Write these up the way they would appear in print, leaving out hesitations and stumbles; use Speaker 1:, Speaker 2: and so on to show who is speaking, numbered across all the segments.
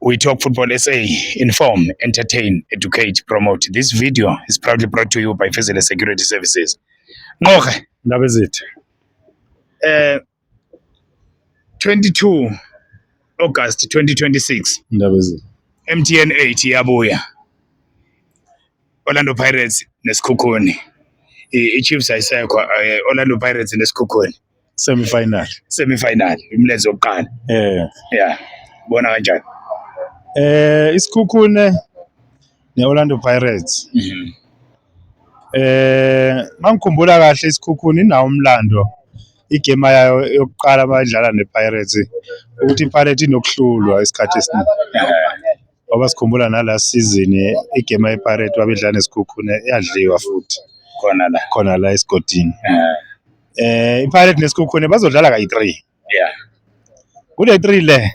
Speaker 1: We Talk Football SA, inform, entertain, educate, promote. This video is proudly brought to you by Fezile Security Services. Nqoge,
Speaker 2: Ndaba ezithi.
Speaker 1: 22 August 2026,
Speaker 2: Ndaba ezithi.
Speaker 1: MTN 8 iyabuya. Orlando Pirates neSekhukhune. I-Chiefs ayisekho, Orlando Pirates neSekhukhune.
Speaker 2: Semi final.
Speaker 1: Semi final, umlenze wokuqala. Yeah. Bona kanjani?
Speaker 2: ISekhukhune neOrlando Pirates. Mangikhumbula kahle, iSekhukhune inawo umlando, igame yayo yokuqala bayidlala nePirates, ukuthi iPirates inokuhlulwa isikhathi esiningi. Ngoba sikhumbula nala season igame yePirates babedlala neSekhukhune, yadliwa futhi
Speaker 1: Khona la.
Speaker 2: Khona la esigodini. IPirates neSekhukhune bazodlala kayi-3. Kule 3 le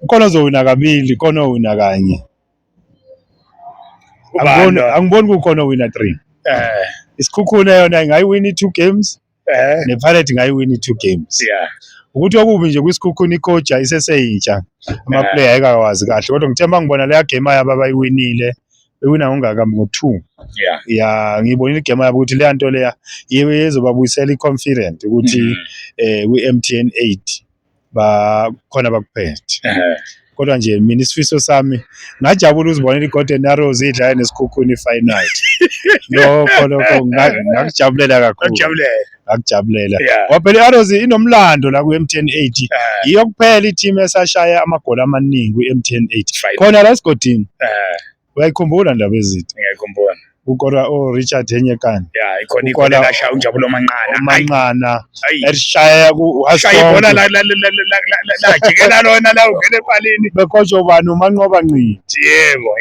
Speaker 2: khona ozowina kabili, khona owina kanye. Angiboni.
Speaker 1: Ubani?
Speaker 2: Angiboni kukhona owina 3. ISekhukhune yona ingayiwina i-two games, nePirates ingayiwina i-two games. Ukuthi okubi nje kwiSekhukhune, icoach iseseyintsha, ama-player ayikawazi kahle, kodwa ngithe uma ngibona leya game yabo abayiwinile, bewina ngongakami ngo-2. Ya, ngiyibonile igame yabo ukuthi leya nto leya yiyo ezobabuyisela i-confident ukuthi kwi-MTN 8 ba khona bakuphethe. Kodwa nje mina isifiso sami, ngajabula uzibonela i-Golden Arrows idlala neSekhukhune i-final. Lokho ngakujabulela kakhulu.
Speaker 1: Ngakujabulela.
Speaker 2: Ngakujabulela. Ngoba phela i-Arrows inomlando la ku-MTN 8. Yiyo kuphela i-team esashaya amagoli amaningi kwi-MTN 8.
Speaker 1: Final.
Speaker 2: Khona la esigodini. Uyayikhumbula, ndaba ezithi?
Speaker 1: Ngiyayikhumbula.
Speaker 2: Ukora o-Richard Henyekane.
Speaker 1: Yeah, ikhona ikhona lashaya uNjabulo Manqana.
Speaker 2: Manqana.
Speaker 1: Ayi.
Speaker 2: Elishaya ku
Speaker 1: Shaya ibhola la la la la la la la jikela lona la ungena epalini.
Speaker 2: Bekhotshwa ubani, uManqoba Nqidi?
Speaker 1: Yebo.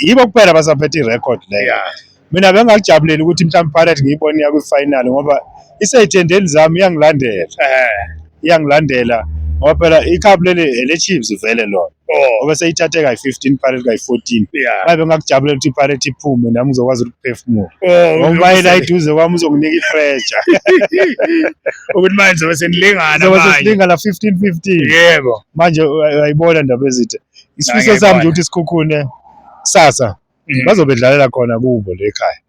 Speaker 2: Yibo kuphela basaphethe irecord leyo. Mina bengakujabulela ukuthi mhlawumbe Pirates ngiyibone iya kwi-final, ngoba iseyithendeni zami, iyangilandela. Iyangilandela ngoba phela icup leli ele Chiefs vele lona. Ngoba seyithathe kayi-15 Pirates, kayi-14. Maye, bengakujabulela ukuthi iPirates iphume, nami ngizokwazi ukuphefumula. Ngoba yena eduze kwami uzonginika i-pressure.
Speaker 1: Ukuthi manje zobe senilingana
Speaker 2: Zobe
Speaker 1: manje.
Speaker 2: sesilingana 15 15. Manje uyayibona, ndaba ezithi. Isifiso sami nje ukuthi iSekhukhune sasa bazobe bedlalela khona kubo le ekhaya.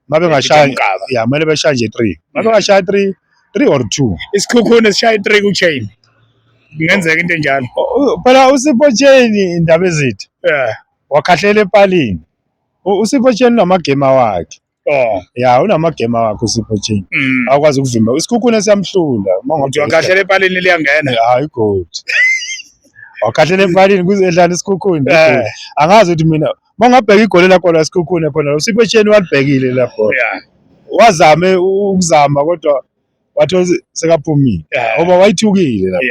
Speaker 2: Mabe ngashaya
Speaker 1: Mgaba.
Speaker 2: Ya, kumele beshaye nje 3. Mabe ngashaya 3, 3 or 2.
Speaker 1: ISekhukhune sishaya 3 ku-Chaine. Kungenzeka into enjalo.
Speaker 2: Phela uSipho Chaine, indaba ezithi, wakhahlela epalini. USipho Chaine unamagema wakhe. Ya, unamagema wakhe uSipho Chaine. Akwazi ukuvimba. ISekhukhune siyamhlula. Uma
Speaker 1: Uthi wakhahlela epalini, liyangena.
Speaker 2: Hayi, good. Wakhahlela epalini kuze edlala iSekhukhune. Angazi ukuthi mina uma ungabheka igoli lakho iSekhukhune khona, uSipho Chaine walibhekile lapho. Wazame ukuzama kodwa wathola sekaphumile. Ngoba wayithukile lapho.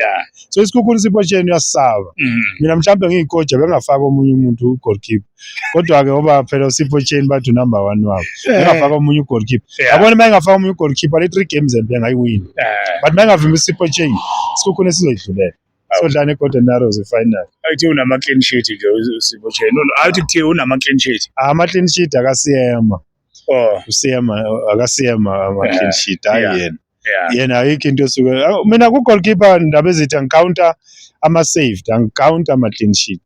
Speaker 2: So iSekhukhune, uSipho Chaine uyasaba. Mina mhlawumbe ngiyicoach bengafaka omunye umuntu ugoalkeeper. Kodwa ke ngoba phela uSipho Chaine bathi number 1 wabo. Bengafaka omunye ugoalkeeper. Yabona, uma engafaka omunye ugoalkeeper, le 3 games empe engayiwina. But uma engavimba uSipho Chaine, iSekhukhune sizoyidlulela. Sodlala neGolden Arrows final.
Speaker 1: Ayithi unama clean sheet nje uSipho Chaine. Ayithi kuthiwe unama clean sheet.
Speaker 2: Ama clean sheet akasiyema. Usiyema, akasiyema ama clean sheet, hayi yena. Yena ayikho into esuke, mina ku goalkeeper, ndaba ezithi, angicounta ama saved, angicount ama clean sheet.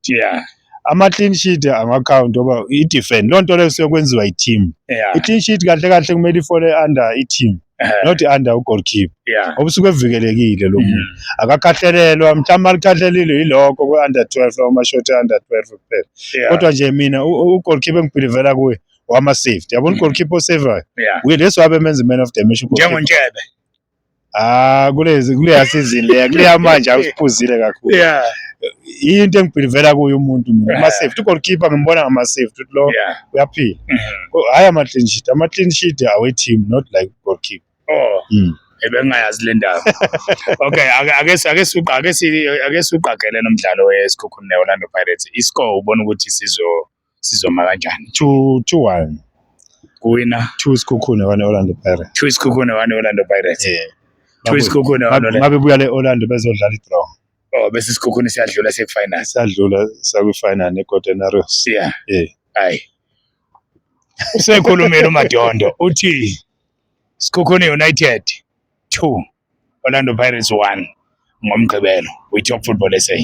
Speaker 2: Ama clean sheet angacount ngoba i defend, lonto leyo kusuke kwenziwa i-team. I clean sheet kahle kahle kumele ifole under i-team, not under ugoalkeeper. Ngoba usuke evikelekile lo muntu. Akakhahlelelwa, mhlawumbe alikhahlelile yilokho kwe-under 12, lawo mashoti under 12 kuphela. Kodwa nje mina ugoalkeeper engibelievela kuye wama-saved. Yabona, ugoalkeeper osevayo. Uye leso wabe menza man of the match ugoalkeeper.
Speaker 1: NjengoNtshebe.
Speaker 2: Ah, kulezi kuleya season leya, kuleya manje awusiphuzile kakhulu. Into engibelievela kuyo umuntu mina, ama-saved. Ugoalkeeper ngimbona ngama-saved ukuthi lo uyaphila. Hhayi ama-clean sheet. Ama-clean sheet awe-team, not like goalkeeper.
Speaker 1: Oh. Ebengayazi le ndaba. Okay, ake siuqagele nomdlalo weSekhukhune neOrlando Pirates. Iscore ubona ukuthi sizoma kanjani?
Speaker 2: 2-1.
Speaker 1: Kuwina
Speaker 2: 2 Sekhukhune, 1 Orlando Pirates.
Speaker 1: 2 Sekhukhune, 1 Orlando Pirates.
Speaker 2: Yeah.
Speaker 1: 2 Sekhukhune, 1 Orlando.
Speaker 2: Ngabe buya le Orlando bezodlala i-draw.
Speaker 1: Oh, bese iSekhukhune siyadlula siye final.
Speaker 2: Sadlula sakwi-final neGolden Arrows.
Speaker 1: Hayi. Usekhulumile uMadondo, uthi Sekhukhune United 2, Orlando Pirates 1 ngoMgqibelo. We Talk Football SA.